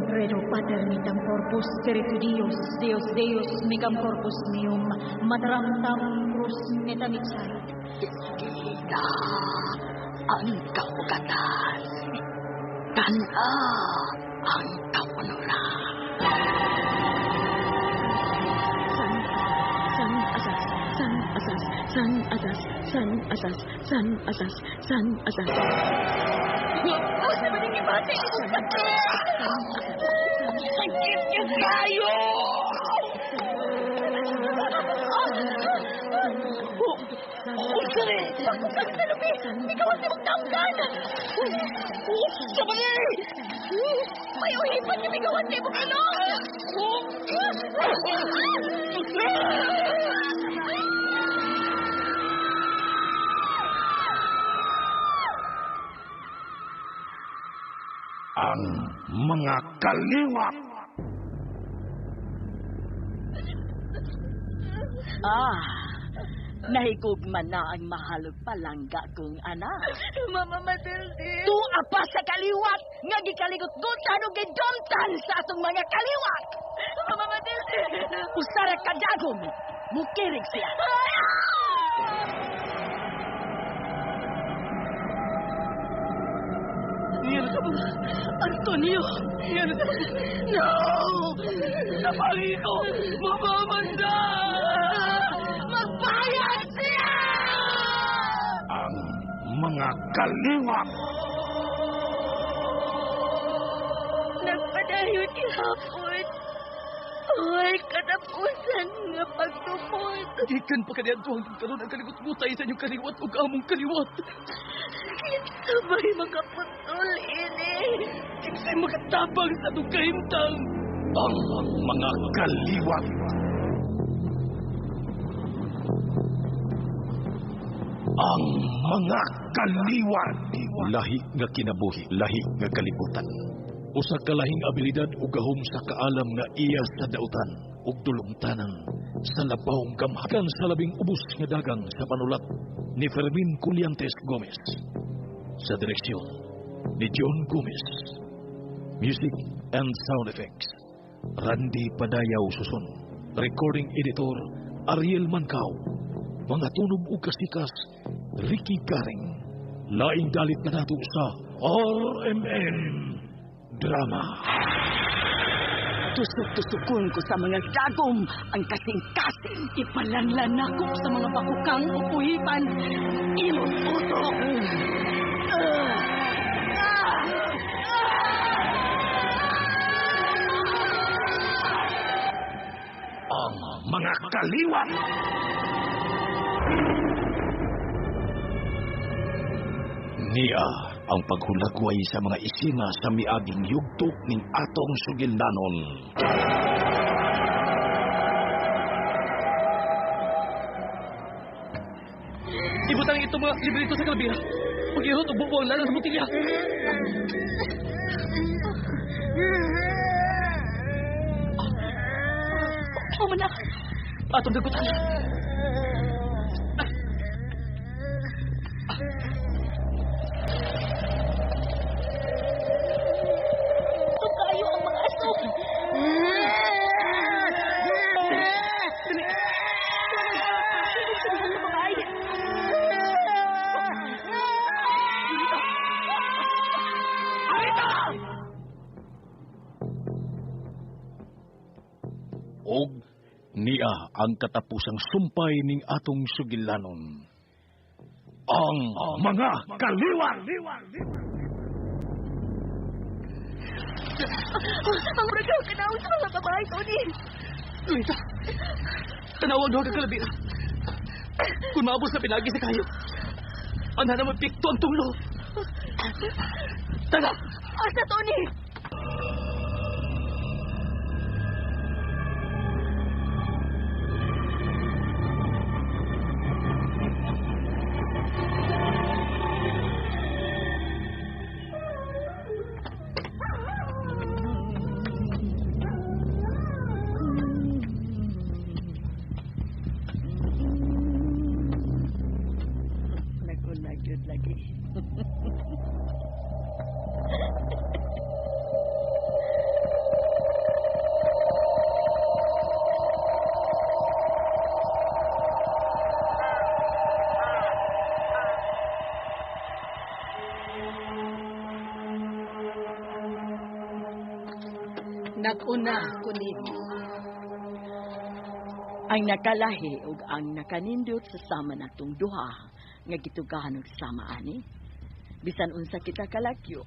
Credo Pater mitam corpus spiritu Dios, Deus Deus micam corpus meum, mataram tam cruz metamitsait. Iskita ang kaugatan. Tana ang kaunuran. San san asas san asas san asas san asas san asas san asas. Asa ba nang ibati imong sakit? Sakit niyo kayo! Unsa ni? Bakukang sa lubi! Ikaw ang imong tanggan! Unsa ba ni? May uhipan nga migawan sa imong ilong! Ang mga kaliwat. Ah, nahigugma na ang mahalog palangga kong anak. Mama Matilde! Tua pa sa kaliwat nga gikaligot-gutan ug gidumtan sa atong mga kaliwat. Mama Matilde! Usara kadagom, mukirig siya. Antonio! No! Napagi ko! Mamamanda! Magbayad siya! Ang mga kaliwat. Nagpadayon gihapon. Ay, katapusan nga pagtupod. Gikan pa kaniadto hangtod karon ang kaligot-gutay sa inyong kaliwat ug among kaliwat. Kinsa ba'y makaputol ini? Kinsay makatabang sa atong kahimtang? Ang mga kaliwat. Ang mga kaliwat. Lahi nga kinabuhi, lahi nga kalibutan. Usa ka lahing abilidad ug gahom sa kaalam nga iya sa dautan ug dulungtanan sa labawng gamhakan sa labing ubos nga dagang sa panulat ni Fermin Culiantes Gomez. Sa direksyon ni John Gomez. Music and sound effects, Randy Padayaw Suson. Recording editor, Ariel Mancao. Mga tunog ug kasikas, Ricky Garing. Laing dalit na nato sa RMN Drama. Tusok-tusokon ko sa mga dagom ang kasing-kasing. Ipalanlan nako sa mga bakukang o puhipan imong utok. Ang mga kaliwat. Niya ang paghulagway sa mga isina sa miaging yugto ning atong sugilnanon. Ibutang itong mga librito sa kalabira. Pag-ihot og bubo ang lalang sa botilya. O man na. Atong dagutan. Tukayo ang mga aso. Sabihan ng babae. Og niya ang katapusang sumpay ning atong sugilanon. Ang Mga kaliwat. Ang ragaw kanaw sa mga babae, Tony. Luisa, tanawag duha ka kalabira. Kung maabos na pinagi sa kayo, ana na mapikto ang tunglo. Tara! Asa, Tony? Nagulagyod lagi. Nag-una ko nimo. Ang nakalahi ug ang nakanindot sa sama natong duha nga gitugahan og sama ani. Bisan unsa kita kalakyo,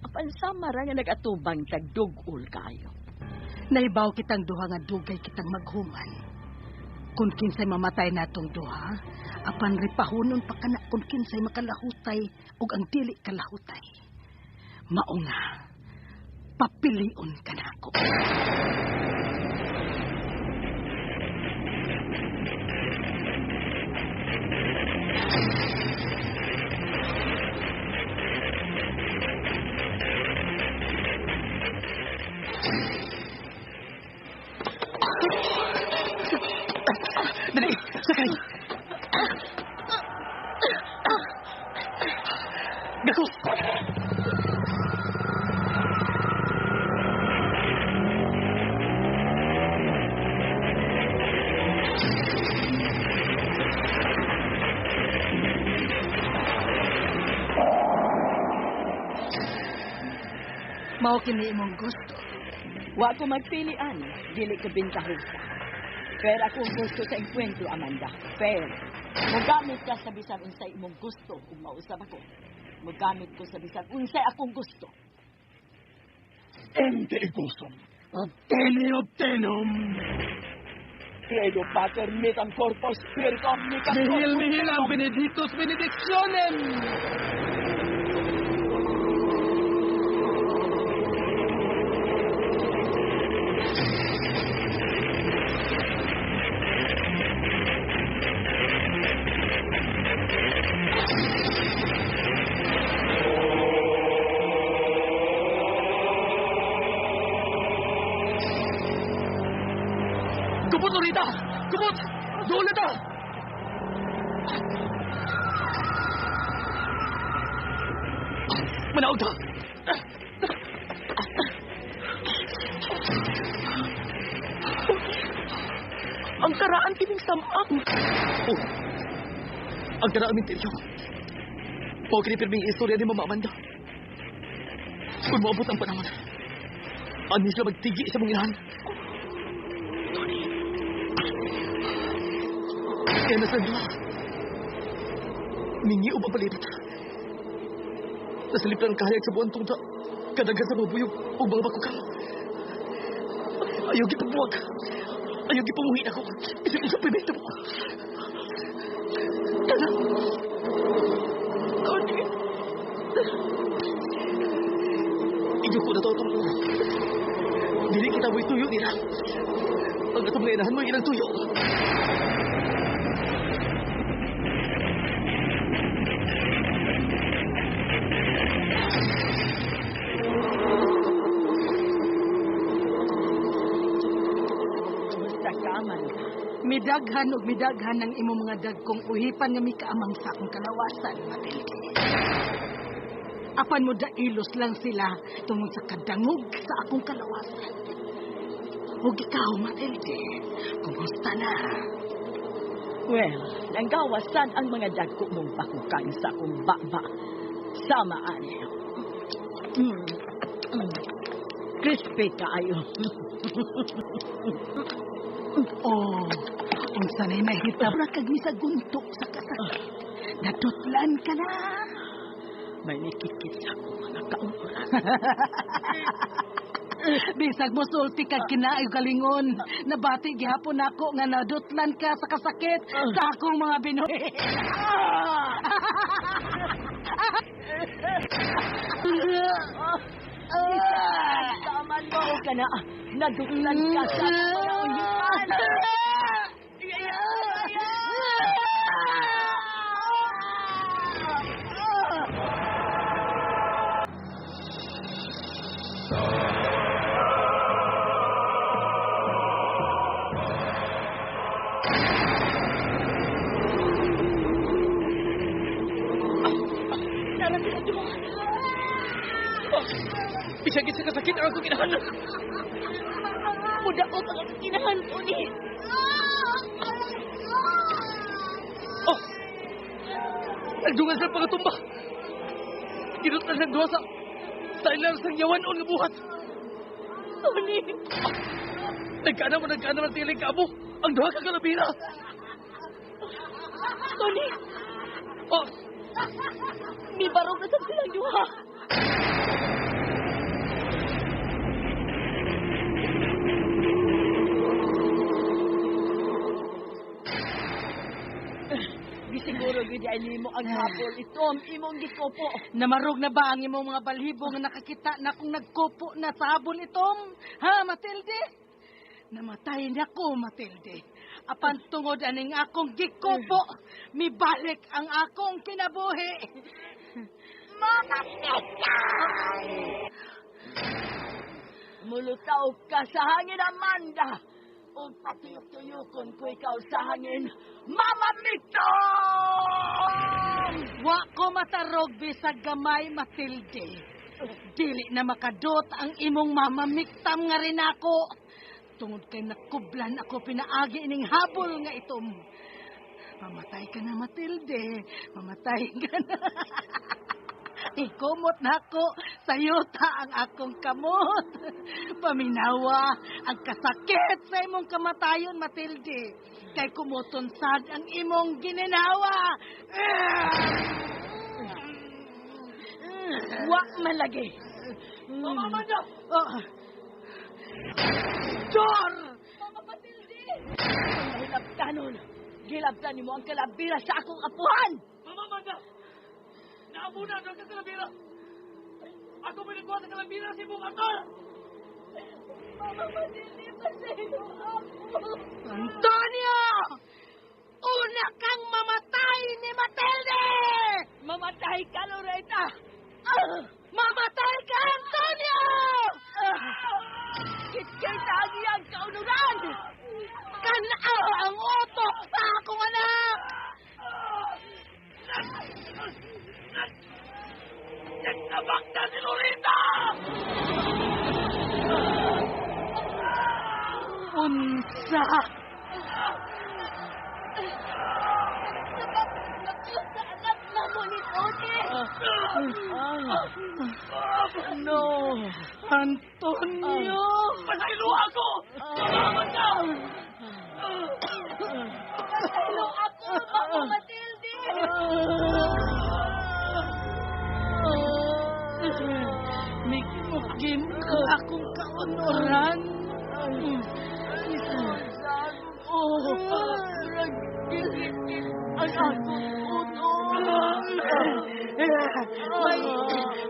apan sama ra nga nagatubang tagdugol kaayo. Naibaw kitang duha nga dugay kitang maghuman. Kung kinsay mamatay natong duha, apan ripahunon pa kana kung kinsay makalahutay ug ang dili kalahutay. Mao nga, papilion ka nako. Dali, sakay. Gakos! Mao kini imong gusto. Wa ko magpili ani, dili ko bintahosa. Fair akong gusto sa engkwentro, Amanda. Fair. Mugamit ka sa bisan unsay imong gusto ug mausab ako. Mugamit ko sa bisan unsay akong gusto. Ente egosum. Obtene obtenum. Credo pater metam corpus spiritum mecam Nihil nihilam benedictus benedictionem. Gubot, Lorita! Gubot! Doon na ta! Manaog ta! Ang karaan kining samang. Oh, ang karaan minteryo. Mao kini pirming istorya ni Mama Amanda. Kung maabot ang panahon, ani sila magtigi sa mong inahan. Kaya nasa duha. Mingi ang palibot. Nasalip lang kahayag sa buwan tungta. Kadagan sa mga buyog o mga bakukang. Ayaw gipagbuwag. Ayaw gipumuhin ako. Isang isang pimento mo. Tara. Tony. Inyo ko na to itong dili kita mo'y tuyo nila. Ang atong mga inahan mo'y ilang tuyo. Kumusta ka, Amanda? Midaghan og midaghan ang imong mga dagkong uhipan nga mikaamang sa akong kalawasan, Matilde. Apan mo dailos lang sila tungod sa kadangog sa akong kalawasan. Ug ikaw, Matilde, kumusta na? Well, nanggawasan ang mga dagko mong bakukang sa akong baba. Sama ani. Crispy kaayo. Oh, unsa na'y nahitabo ra kag misaguntok sa kasakit. Nadutlan ka na. May nikikit sa akong mga kaunuran. Bisag mo sulti kag kinaay galingon. Nabati gihapon nako nga nadutlan ka sa kasakit sa akong mga binuhi. Taman mo ka na. Nadutlan ka sa akong mga uhipan. Bisagit sa kasakit ang akong inahan. Mudaot ang akong inahan, Tony. Oh! Nagdungan sa pagatumba. Ginot na siyang duha sa ilang sang yawan o nga buhat. Tony! Nagkaana mo tiling ka mo! Ang duha ka kalabira! Tony! Oh! Mibarog na sa silang duha! Gisiguro gyud ay nimo ang habol itom imong gikopo. Namarog na ba ang imong mga balhibo nga nakakita na kung nagkupo na sa habol itom? Ha, Matilde? Namatay na ko, Matilde. Apan tungod aning akong gikupo, mibalik ang akong kinabuhi. Mama Petay! Mulutaw ka sa hangin, Amanda! O patuyok-tuyokon ko ikaw sa hangin, Mama Mitong! Wa ko matarog bisag gamay, Matilde. Dili na makadot ang imong Mama Miktam nga rin ako. Tungod kay nakublan ako pinaagi ining habol nga itom. Mamatay ka na, Matilde. Mamatay ka na. Ikumot na ako sa yuta ang akong kamot. Paminawa ang kasakit sa imong kamatayon, Matilde. Kay kumuton sad ang imong gininawa. Wa malagi. Mama Amanda! Oh. Dor! Mama Matilde! Ang mahilabtanon, gilabtan nimo ang kalabira sa akong apuhan! Mama Amanda! Naamuna ang ka kalabira! Ako may nagkuha sa kalabira sa imong ator! Mama Matilde, pasaylo ako! Antonio! Una kang mamatay ni Matilde! Mamatay ka, Loretta! Mamatay ka, Antonio! Kitkita ang iyang kaunuran! Kanaw ang utok sa akong anak! Nagtabak na si Loretta! Unsa! Nagtabak na ko sa anak na mo ni Tony! No! Antonio! Pasaylo ako! Mama Amanda! Pasaylo ako, Mama Matilde! Mikimok ang akong kaunuran. Oh, ang akong unor.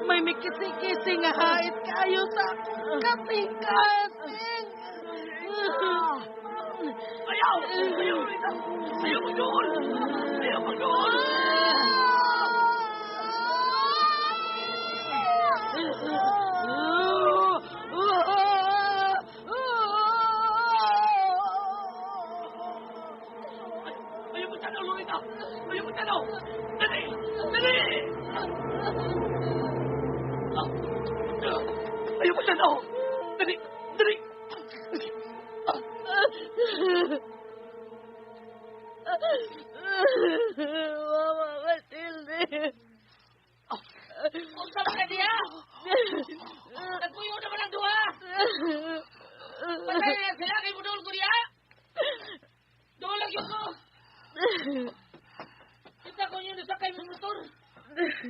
May mikisi-kisi nga hait kayo sa akong kasing-kasing. Ayaw! Ayaw! Ayaw magdoon! Ayaw magdoon! Ayaw magtanaw, Loretta! Ayaw magtanaw! Dali! Dali! Ayaw magtanaw! Dali! Dali! Mama Matilde! Unsa ba ka diha? Nagpuyo naman ang duha! Patay na sila kay mudol ko diha! Dool lang yun ko! Kita ko ninyo sakay mong motor.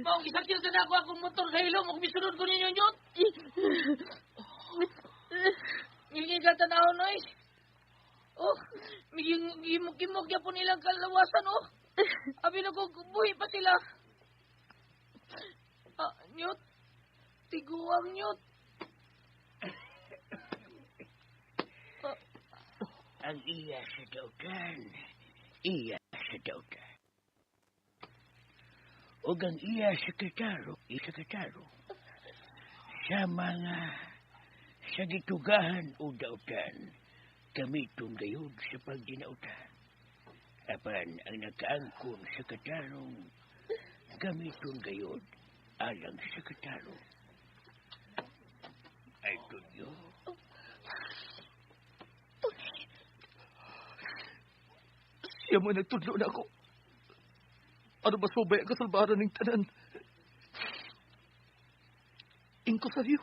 Maong gisakyan sa nako akong motor sa ilong ug misunod ko ninyo nyot. Ngilingin ka tanawon, oy. Oh, gimok-gimok po nilang kalawasan, oh. Abi na ko, buhi pa sila. Ah, nyot. Tiguang nyot. Ang iya sa dautan, iya sa dautan. O ang iya sa kataro, iya sa kataro. Sa mga sa gitugahan o dautan, gamiton gayud sa pagdinautan. Apan ang nakaangkon sa katarong, gamiton gayud alang sa katarong. Ay, Tonyo. Siya mo nagtudlo na ako. Ano ba subay ang kasalbaran ng tanan? Ingko sa iyo.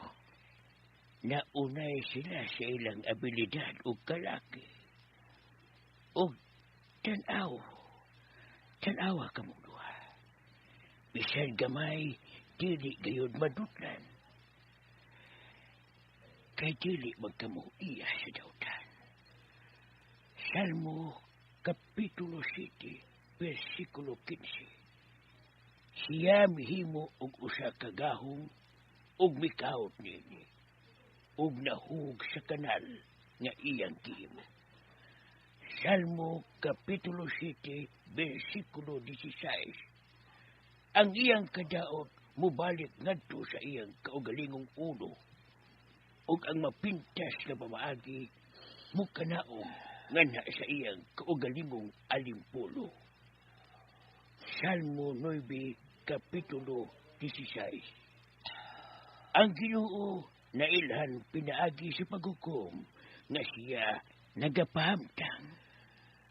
Naunay sila sa ilang abilidad ug kalaki. Ug tan-aw, tan-awa kamong duha. Bisan gamay, dili gayud madutlan. Kay dili magkamo iya sa dautan. Salmo, Kapitulo 7, versikulo 15. Siya mihimo og usa ka gahom ug mikaot niini, ug nahug sa kanal nga iyang gihimo. Salmo Kapitulo 7, versikulo 16. Ang iyang kadaot mubalik ngadto sa iyang kaugalingong ulo, ug ang mapintas nga pamaagi mukanaog nganha sa iyang kaugalingong alimpulo. Salmo 9, Kapitulo 16. Ang Ginoo nailhan pinaagi sa paghukom nga siya nagapahamtang.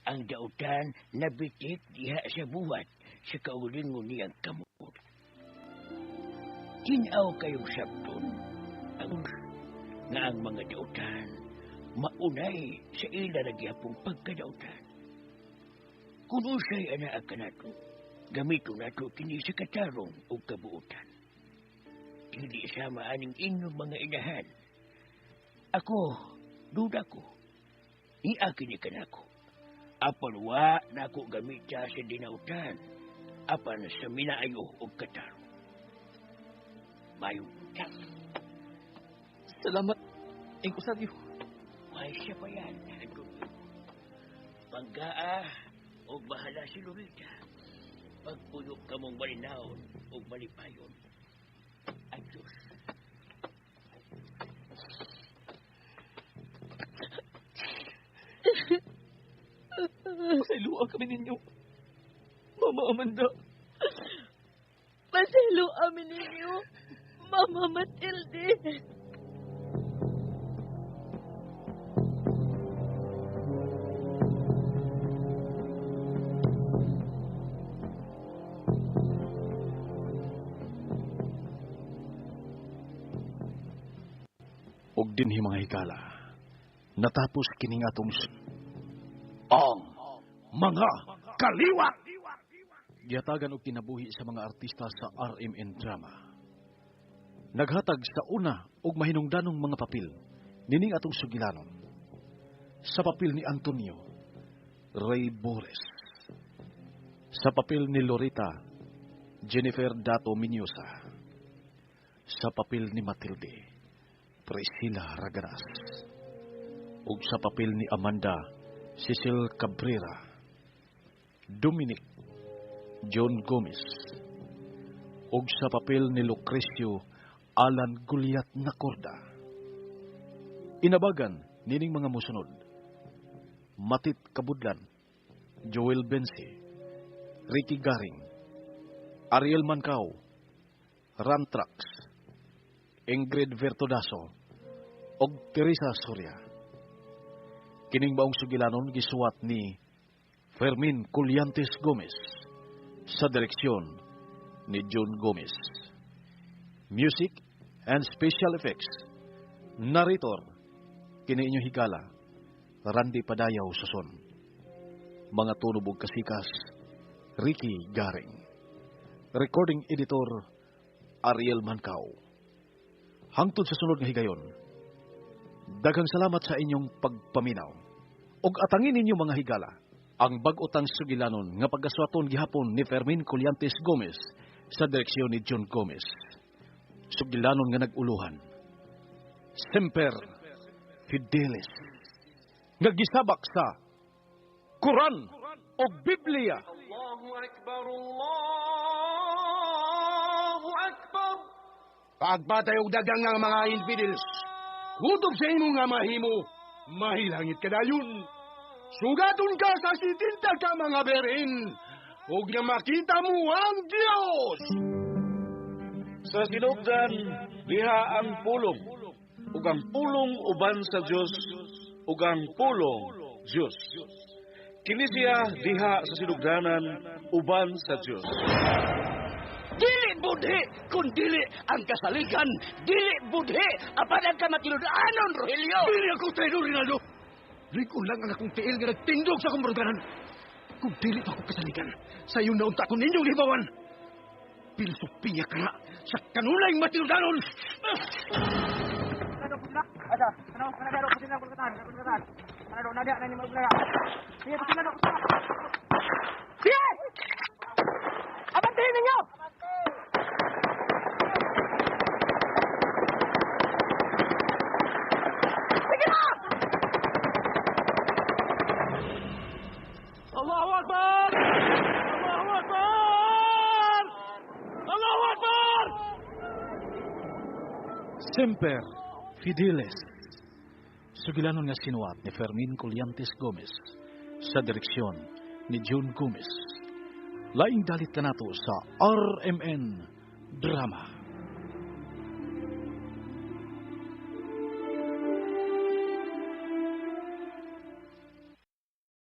Ang dautan nabitik diha sa buhat sa kaugalingon niyang kamot. Tinaw kayong sabton ang nga ang mga dautan maunay sa ila nagyapong pagkadautan. Kung usay anaa kanato, gamito nato kini sa katarong o kabuutan. Dili sama aning inyong mga inahan. Ako, duda ko, niaki ni kanako. Apan wa nako gamita sa dinautan, apan sa minaayo o katarong. Mayong utang. Salamat, Ingkusaryo. Why siya pa yan, Antonio? Panggaa o bahala si Lorita. Pagpuyok ka mong malinawon o malipayon. Adios. Pasayloa kami ninyo, Mama Amanda. Pasaylo amin ninyo, Mama Matilde. Og dinhi mga higala, natapos kining atong ang mga kaliwat. Gihatagan og kinabuhi sa mga artista sa RMN Drama. Naghatag sa una og mahinungdanong mga papel nining atong sugilanon. Sa papel ni Antonio, Ray Bores. Sa papel ni Lorita, Jennifer Dato Minyosa. Sa papel ni Matilde, Priscilla Ragaras. Ug sa papel ni Amanda, Cecil Cabrera. Dominic, John Gomez. Ug sa papel ni Lucrecio, Alan Goliath Nacorda. Inabagan nining mga musunod: Matit Kabudlan, Joel Bensi, Ricky Garing, Ariel Mancao, Ramtrax, Ingrid Vertodaso, og Teresa Soria. Kining maong sugilanon gisuwat ni Fermin Colyantes Gomez sa direksyon ni John Gomez. Music and special effects, narrator, kini inyong higala, Randy Padayaw Suson. Mga tunob ug kasikas, Ricky Garing. Recording editor, Ariel Mancao. Hangtod sa sunod nga higayon, daghang salamat sa inyong pagpaminaw. Og atangin ninyo mga higala, ang bag-otang sugilanon nga pagkaswaton gihapon ni Fermin Colyantes Gomez sa direksyon ni John Gomez. Sugilanon nga nag-uluhan, Semper Fidelis, nga gisabak sa Quran o Biblia. Allahu Akbar, Allahu Akbar. Pagbatay og dagang nga mga infidels, kutob sa imo nga mahimo, mahilangit ka dayon. Sugaton ka sa 70 ka mga berin, ug nga makita mo ang Dios. Sa sinugdan, diha ang pulong, ug ang pulong uban sa Dios, ug ang pulong Dios. Kini siya diha sa sinugdanan uban sa Dios. Dili budhi kung dili ang kasaligan, dili budhi apan ang kamatinud-anon, Rogelio. Dili ako traidor, Rinaldo. Lig-on lang ang akong tiil nga nagtindog sa akong baruganan. Kung dili pa ako kasaligan, sa iyong naunta ko ninyong hibawan. Pilosopiya ka na sa kanunay matinudanon. Sige! Abantihin ninyo! Sige na! Allahu Akbar! Allahu Akbar! Allahu Akbar! Semper Fideles. Sugilanon nga sinuwat ni Fermin Colliantes Gomez sa direksyon ni June Gomez. Laing dalit kanato sa RMN Drama.